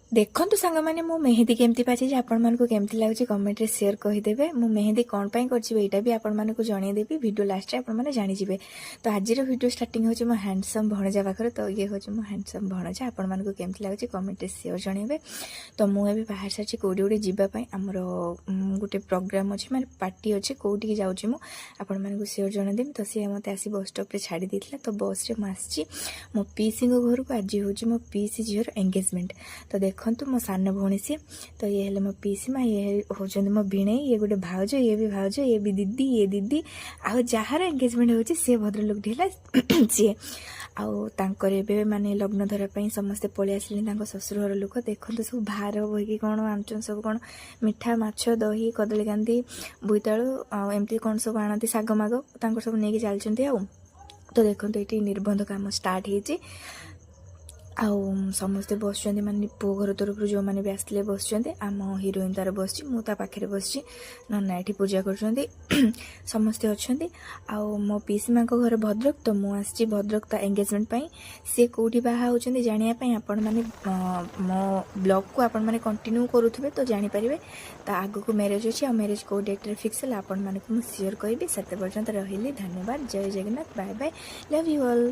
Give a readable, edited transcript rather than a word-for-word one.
ଦେଖନ୍ତୁ ସାଙ୍ଗମାନେ, ମୁଁ ମେହେନ୍ଦି କେମିତି ପାଚିଛି, ଆପଣମାନଙ୍କୁ କେମିତି ଲାଗୁଛି କମେଣ୍ଟରେ ସିଓର କହିଦେବେ। ମୁଁ ମେହେନ୍ଦି କ'ଣ ପାଇଁ କରିଛି, ଏଇଟା ବି ଆପଣମାନଙ୍କୁ ଜଣେଇଦେବି। ଭିଡ଼ିଓ ଲାଷ୍ଟରେ ଆପଣମାନେ ଜାଣିଯିବେ। ତ ଆଜିର ଭିଡ଼ିଓ ଷ୍ଟାର୍ଟିଂ ହେଉଛି ମୋ ହ୍ୟାଣ୍ଡସମ୍ ଭଣଜା ପାଖରେ। ତ ଇଏ ହେଉଛି ମୋ ହ୍ୟାଣ୍ଡସମ୍ ଭଣଜା। ଆପଣମାନଙ୍କୁ କେମିତି ଲାଗୁଛି କମେଣ୍ଟରେ ସିଓର ଜଣେଇବେ। ତ ମୁଁ ଏବେ ବାହାରି ସାରିଛି କେଉଁଠି ଗୋଟେ ଯିବା ପାଇଁ। ଆମର ଗୋଟେ ପ୍ରୋଗ୍ରାମ୍ ଅଛି, ମାନେ ପାର୍ଟି ଅଛି। କେଉଁଠିକି ଯାଉଛି ମୁଁ ଆପଣମାନଙ୍କୁ ସିଓର ଜଣେଇଦେବି। ତ ସିଏ ମୋତେ ଆସି ବସ୍ ଷ୍ଟପ୍ରେ ଛାଡ଼ି ଦେଇଥିଲା। ତ ବସ୍ରେ ମୁଁ ଆସିଛି ମୋ ପିଇସିଙ୍କ ଘରକୁ। ଆଜି ହେଉଛି ମୋ ପିଇସି ଝିଅର ଏଙ୍ଗେଜମେଣ୍ଟ। ତ ଦେଖନ୍ତୁ, ମୋ ସାନ ଭଉଣୀ ସିଏ। ତ ଇଏ ହେଲେ ମୋ ପିଇସି ମା, ଇଏ ହେଉଛନ୍ତି ମୋ ଭିଣେଇ, ଇଏ ଗୋଟେ ଭାଉଜ, ଇଏ ବି ଭାଉଜ, ଇଏ ବି ଦିଦି, ଇଏ ଦିଦି। ଆଉ ଯାହାର ଏଙ୍ଗେଜମେଣ୍ଟ ହେଉଛି ସିଏ ଭଦ୍ରଲୋକଟି ହେଲା ସିଏ। ଆଉ ତାଙ୍କର ଏବେ ମାନେ ଲଗ୍ନ ଧରା ପାଇଁ ସମସ୍ତେ ପଳେଇ ଆସିଲେଣି, ତାଙ୍କ ଶ୍ୱଶୁର ଘର ଲୋକ। ଦେଖନ୍ତୁ, ସବୁ ଭାର ବୋହିକି କ'ଣ ଆଣୁଛନ୍ତି ସବୁ, କ'ଣ ମିଠା, ମାଛ, ଦହି, କଦଳୀ କାନ୍ଦି, ବୋଇତାଳୁ ଆଉ ଏମିତି କ'ଣ ସବୁ ଆଣନ୍ତି, ଶାଗ ମାଗ ତାଙ୍କର ସବୁ ନେଇକି ଚାଲିଛନ୍ତି। ଆଉ ତ ଦେଖନ୍ତୁ, ଏଇଠି ନିର୍ବନ୍ଧ କାମ ଷ୍ଟାର୍ଟ ହେଇଛି ଆଉ ସମସ୍ତେ ବସୁଛନ୍ତି। ମାନେ ପୁଅ ଘର ତରଫରୁ ଯେଉଁମାନେ ବି ଆସିଥିଲେ ବସିଛନ୍ତି। ଆମ ହିରୋଇନ୍ ତାର ବସିଛି, ମୁଁ ତା ପାଖରେ ବସିଛି। ନନା ଏଠି ପୂଜା କରୁଛନ୍ତି, ସମସ୍ତେ ଅଛନ୍ତି। ଆଉ ମୋ ପିଇସି ମାଙ୍କ ଘର ଭଦ୍ରକ। ତ ମୁଁ ଆସିଛି ଭଦ୍ରକ ତା ଏଙ୍ଗେଜମେଣ୍ଟ ପାଇଁ। ସିଏ କେଉଁଠି ବାହା ହେଉଛନ୍ତି ଜାଣିବା ପାଇଁ ଆପଣମାନେ ମୋ ବ୍ଲଗ୍କୁ ଆପଣମାନେ କଣ୍ଟିନ୍ୟୁ କରୁଥିବେ, ତ ଜାଣିପାରିବେ। ତା ଆଗକୁ ମ୍ୟାରେଜ୍ ଅଛି ଆଉ ମ୍ୟାରେଜ୍ କେଉଁ ଡେଟ୍ରେ ଫିକ୍ସ ହେଲା ଆପଣମାନଙ୍କୁ ମୁଁ ସିଓର କହିବି। ସେତେ ପର୍ଯ୍ୟନ୍ତ ରହିଲି, ଧନ୍ୟବାଦ। ଜୟ Jagannath, bye bye, love you all.